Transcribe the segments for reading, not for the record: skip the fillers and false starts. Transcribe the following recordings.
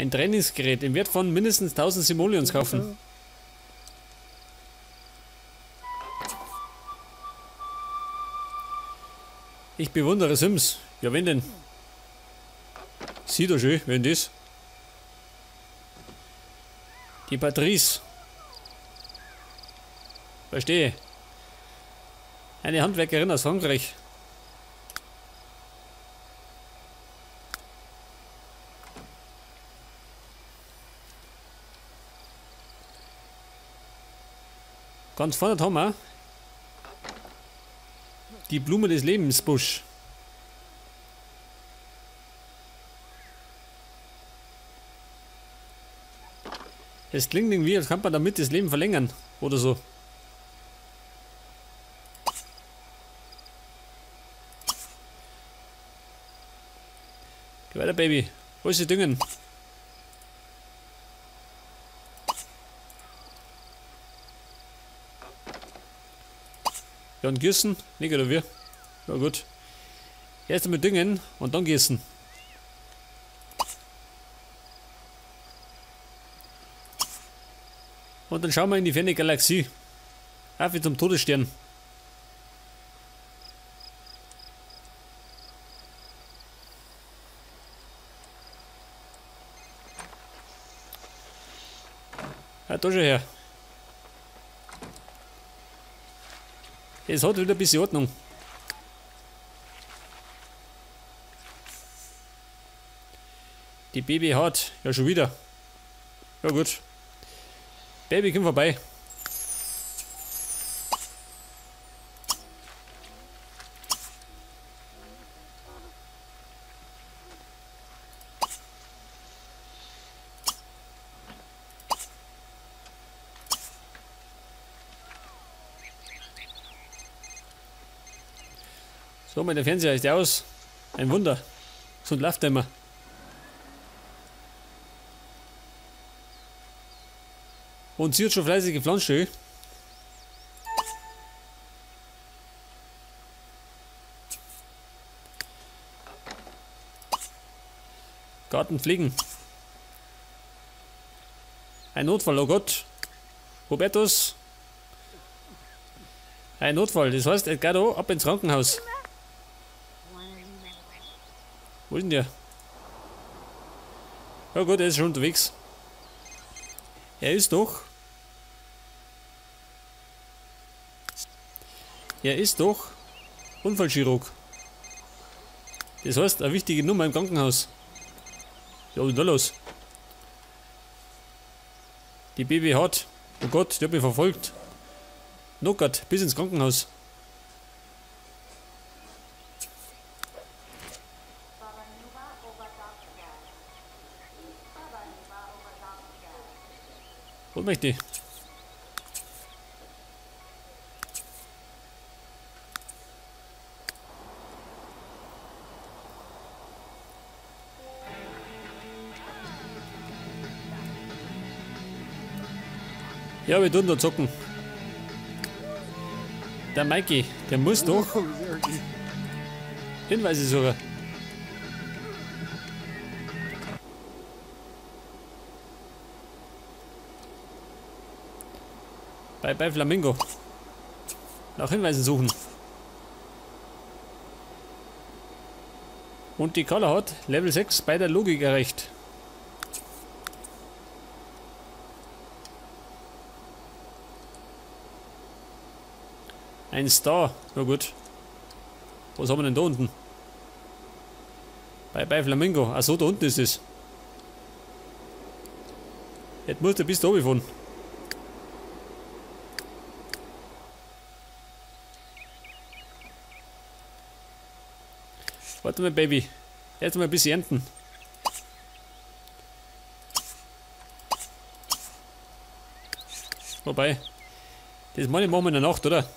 Ein Trainingsgerät im Wert von mindestens 1000 Simoleons kaufen. Ich bewundere Sims. Ja, wen denn? Sieht doch schön, wen das? Die Patrice. Verstehe. Eine Handwerkerin aus Frankreich. Ganz vorne haben wir die Blume des Lebens, Busch. Es klingt irgendwie, als kann man damit das Leben verlängern oder so. Geh weiter, Baby. Wo ist die Düngen? Ja, und gießen? Nicht, oder wie? Ja, gut. Erst einmal düngen und dann gießen. Und dann schauen wir in die ferne Galaxie. Auf wie zum Todesstern. Ja, da schon her. Es hat wieder ein bisschen Ordnung. Die Baby hat ja schon wieder. Ja gut. Baby, komm vorbei. So, mein Fernseher ist ja aus. Ein Wunder. So läuft er immer. Und sie hat schon fleißig gepflanzt, schön. Garten pflegen. Ein Notfall, oh Gott. Robertus. Ein Notfall, das heißt, Edgardo, ab ins Krankenhaus. Wo ist denn der? Ja gut, er ist schon unterwegs. Er ist doch. Er ist doch Unfallchirurg. Das heißt, eine wichtige Nummer im Krankenhaus. Ja, was ist denn da los? Die Baby hat. Oh Gott, die hat mich verfolgt. Knockert bis ins Krankenhaus. Wo möchte ich? Ja, wir tun da zocken. Der Mikey, der muss doch Hinweise suchen. Bei Flamingo. Nach Hinweisen suchen. Und die Carla hat Level 6 bei der Logik erreicht. Ein Star. Na gut. Was haben wir denn da unten? Bei Flamingo. Achso, da unten ist es. Jetzt muss der bis da oben fahren. Warte mal, Baby. Erst mal ein bisschen ernten. Wobei, das meine ich, machen wir in der Nacht, oder?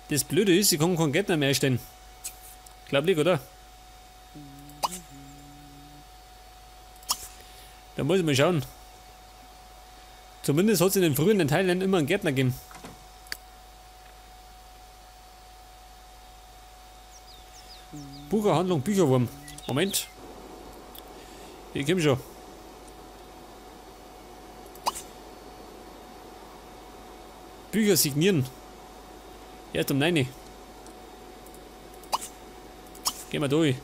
Das Blöde ist, ich kann keinen Gärtner mehr einstellen. Glaub nicht, oder? Da muss ich mal schauen. Zumindest hat es in den früheren Teilen immer einen Gärtner gegeben. Bucherhandlung, Bücherwurm. Moment. Ich komm schon. Bücher signieren. Erst um 9. Gehen wir durch.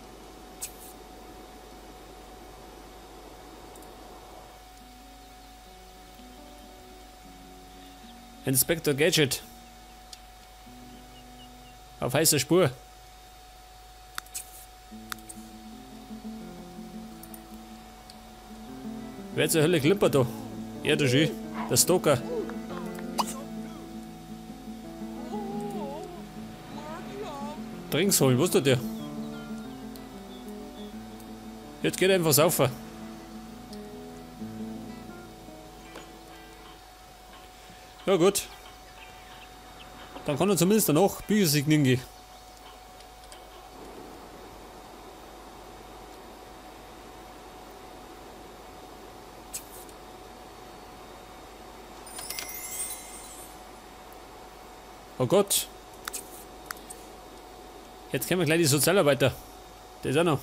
Inspector Gadget. Auf heißer Spur. Wer zur Hölle klimpert da? Ja, das ist ich. Der Stalker. Drinks holen, was tut der? Jetzt geht er einfach saufen. Ja gut. Dann kann er zumindest danach Bücher signieren gehen. Oh Gott. Jetzt kennen wir gleich die Sozialarbeiter. Der ist auch noch.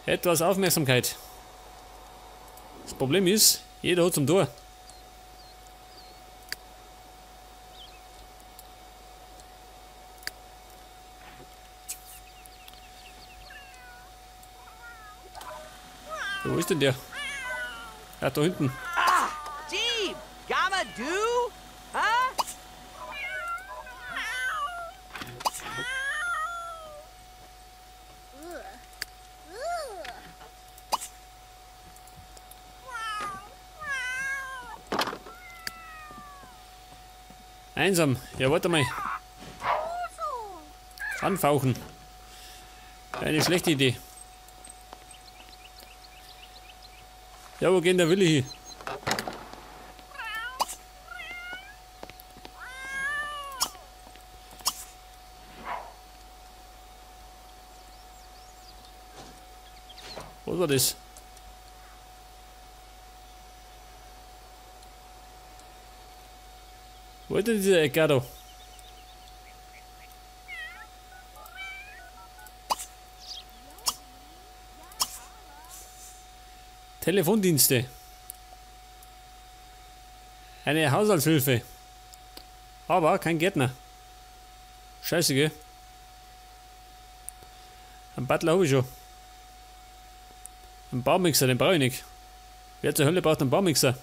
Etwas Aufmerksamkeit. Das Problem ist, jeder hat zum Tor. Wo ist denn der? Ja, da hinten. Einsam. Ja, warte mal. Anfauchen. Eine schlechte Idee. Ja, wo geht der Willi hin? Was war das? Wo ist denn dieser Edgardo? Telefondienste. Eine Haushaltshilfe. Aber kein Gärtner. Scheiße, gell? Einen Butler habe ich schon. Einen Baumixer, den brauche ich nicht. Wer zur Hölle braucht einen Baumixer?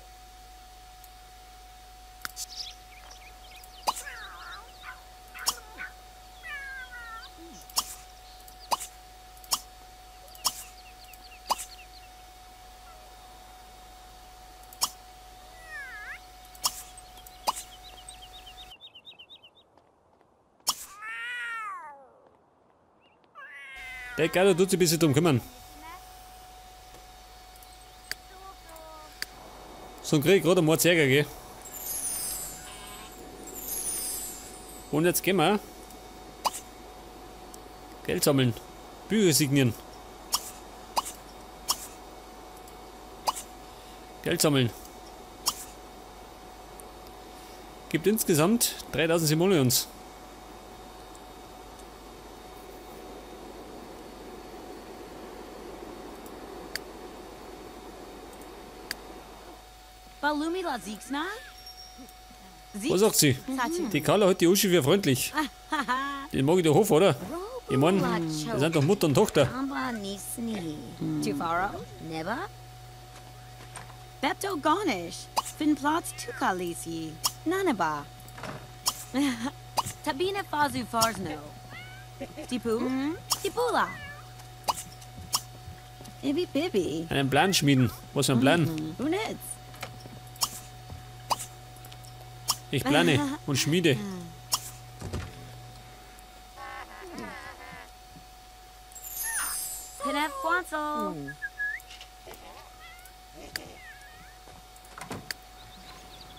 Der Edgardo tut sich ein bisschen drum kümmern. So ein krieg ich gerade einen Mordsärger, gell? Und jetzt gehen wir Geld sammeln. Bücher signieren. Geld sammeln. Gibt insgesamt 3000 Simoleons. Was sagt sie? Die Carla hat die Uschi für freundlich. Den mag ich doch hoffen, oder? Ich mein, das sind doch Mutter und Tochter. Einen Plan schmieden. Was für ein Plan? Ich plane und schmiede.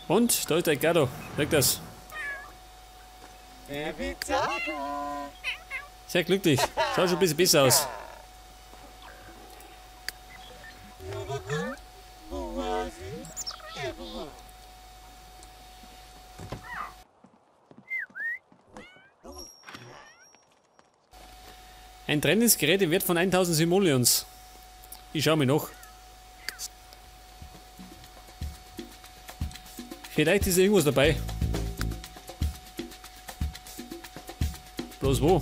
Und da ist der Edgardo. Weg das. Sehr glücklich. Schaut schon ein bisschen besser aus. Ein Trainingsgerät im Wert von 1000 Simoleons. Ich schau mir noch. Vielleicht ist irgendwas dabei. Bloß wo?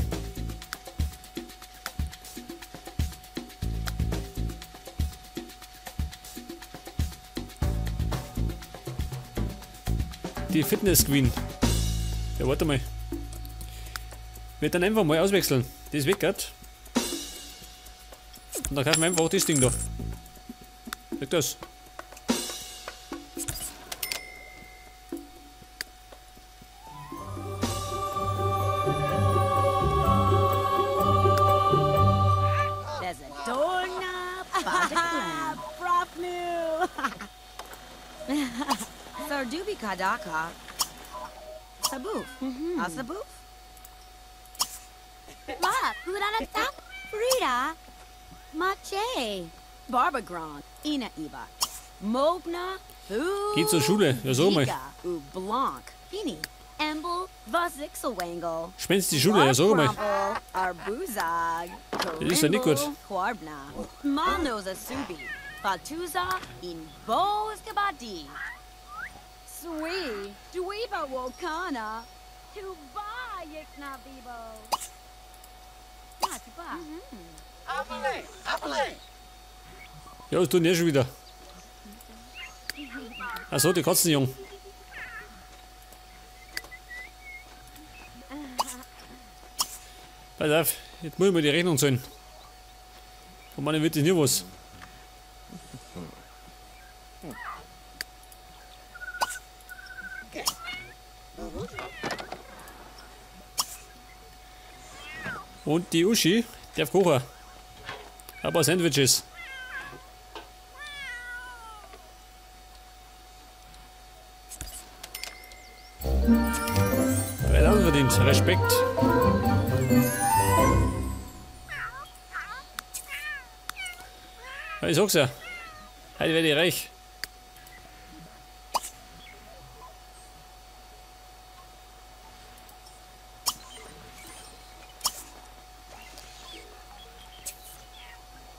Die Fitness Queen. Ja, warte mal. Wir dann einfach mal auswechseln. Das weckert. Und dann kaufen wir einfach das Ding da. Sag das. Sardubi Kadaka. Saboof. Asaboof? Ma, Purarata, Frida, Mache, Barbagron, Ina Iba, Mobna, Fu. Geht zur Schule, ja so mal. Blanc, Fini, Embel, Vasixelwangle. Schwänzt die Schule, ja so mal. Arbuzag, Das ist ja nicht gut. Quarbna, Manoza Subi, Fatuza, in Bozgabadi. Sui, Dweeba Wokana, Tuba Yikna Bibo. Ja, was tun die schon wieder? Achso, die Katzenjung. Pass auf, jetzt muss ich mal die Rechnung zahlen. Von meinem wird das nie was. Und die Uschi darf kochen. Aber Sandwiches. $3.000 verdient. Respekt. Ja, ich sag's ja. Heute werde ich reich.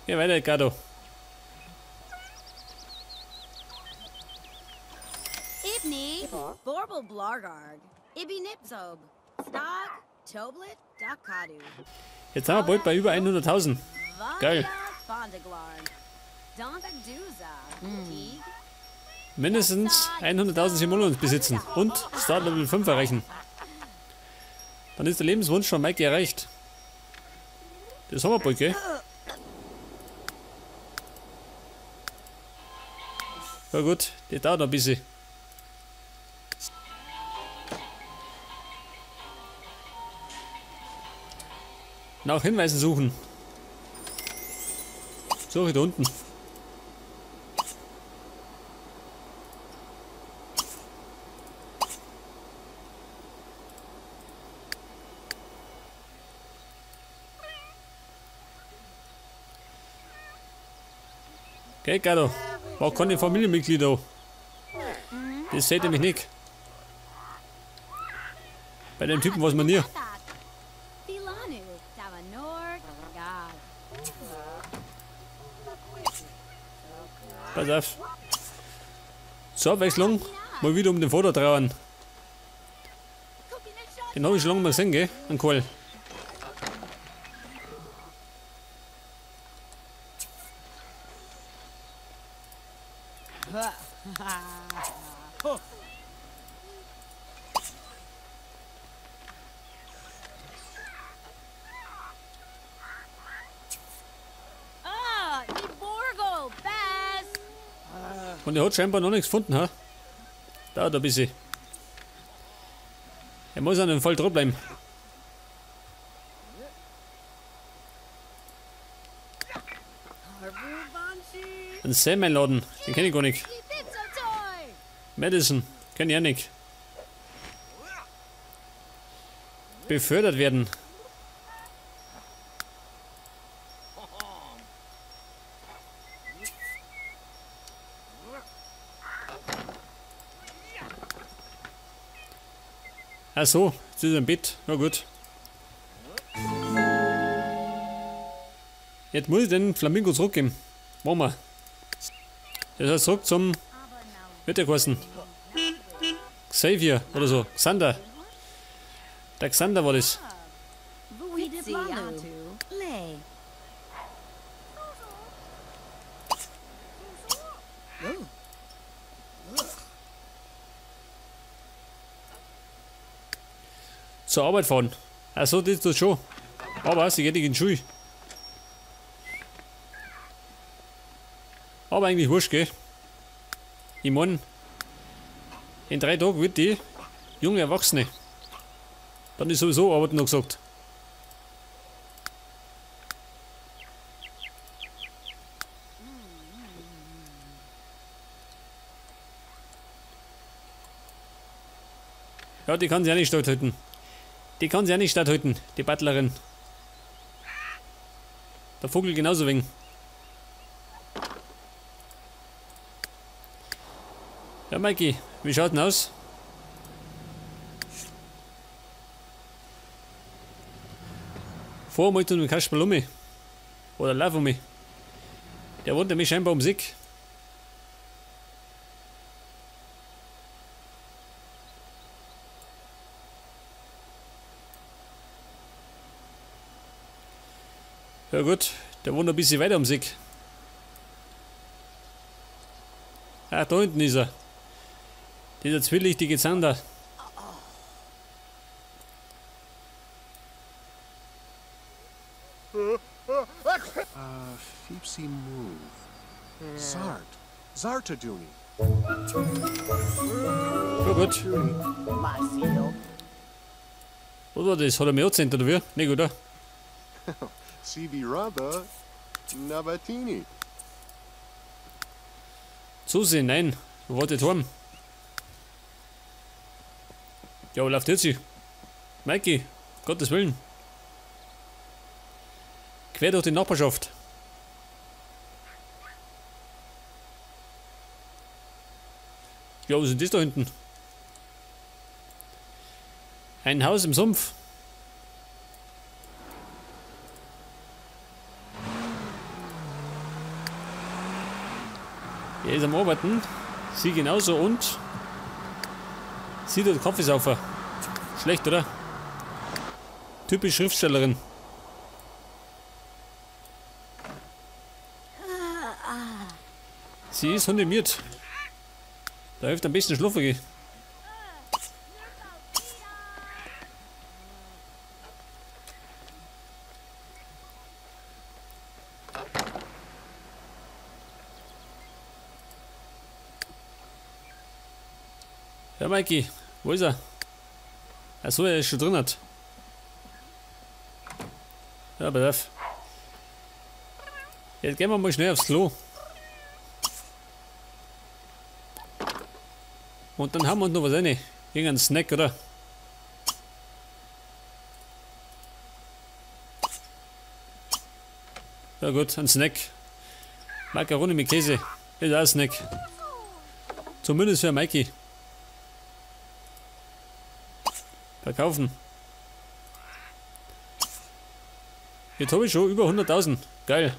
Geh weiter, Edgardo. Ibni, Borbel Blargarg, Ibi Nipzob, Stog, Toblet, Dakadu. Jetzt sind wir bald bei über 100.000. Geil. Mindestens 100.000 Simoleons besitzen und Start Level 5 erreichen. Dann ist der Lebenswunsch von Mikey erreicht. Das haben wir bald, gell? Ja gut, das dauert noch ein bisschen. Nach Hinweisen suchen. Suche ich da unten. Okay, Gado. War keine Familienmitglieder. Das seht ihr mich nicht. Bei dem Typen was man nie. Pass auf. Zur Abwechslung mal wieder um den Vater trauern. Den habe ich schon lange mal gesehen, gell? An Kohl. Und er hat scheinbar noch nichts gefunden, ha? Dauert ein bisschen. Er muss an dem Fall dran bleiben. Ein Sam einladen, den kenne ich gar nicht. Madison, kenne ich auch nicht. Befördert werden. Ach so, jetzt ist er im Bett. Na gut. Jetzt muss ich den Flamingo zurückgeben. Machen wir. Das heißt zurück zum Mittagessen. Xavier oder so. Xander. Der Xander war das. Zur Arbeit fahren. Achso, das tut schon. Aber sie geht nicht in die Schule. Aber eigentlich wurscht, gell? Ich mein, in 3 Tagen wird die junge Erwachsene. Dann ist sowieso Arbeiten noch gesagt. Ja, die kann sich auch nicht statthalten. Die kann sich auch nicht statthalten, die Butlerin. Der Vogel genauso wenig. Ja, Mikey, wie schaut denn aus? Fahr mal zu dem Kasperl um. Oder lauf um. Der wohnt nämlich scheinbar um sich. Ja gut, der wohnt ein bisschen weiter um sich. Ah, da hinten ist er. Dieser zwielichtige Zander. Fipsi move. Zart. Zartaduni. Ja gut. Was war das? Hat er mir angezählt oder wie? Nicht, oder? CB Raba Nabatini. Zusehen, nein. Wo wollt ihr heim? Ja, wo läuft jetzt sie? Mikey, Gottes Willen. Quer durch die Nachbarschaft. Ja, was ist denn das da hinten? Ein Haus im Sumpf. Er ist am Arbeiten. Sie genauso und sie tut Kaffeesaufer. Schlecht, oder? Typisch Schriftstellerin. Sie ist hundemiert. Da hilft am besten schlafen gehen. Ja, Mikey, wo ist er? Achso, er ist schon drin hat. Ja, pass auf. Jetzt gehen wir mal schnell aufs Klo. Und dann haben wir uns noch was rein. Irgendein Snack, oder? Ja gut, ein Snack. Macaroni mit Käse. Ist auch ein Snack. Zumindest für Mikey. Verkaufen. Jetzt habe ich schon über 100.000. Geil.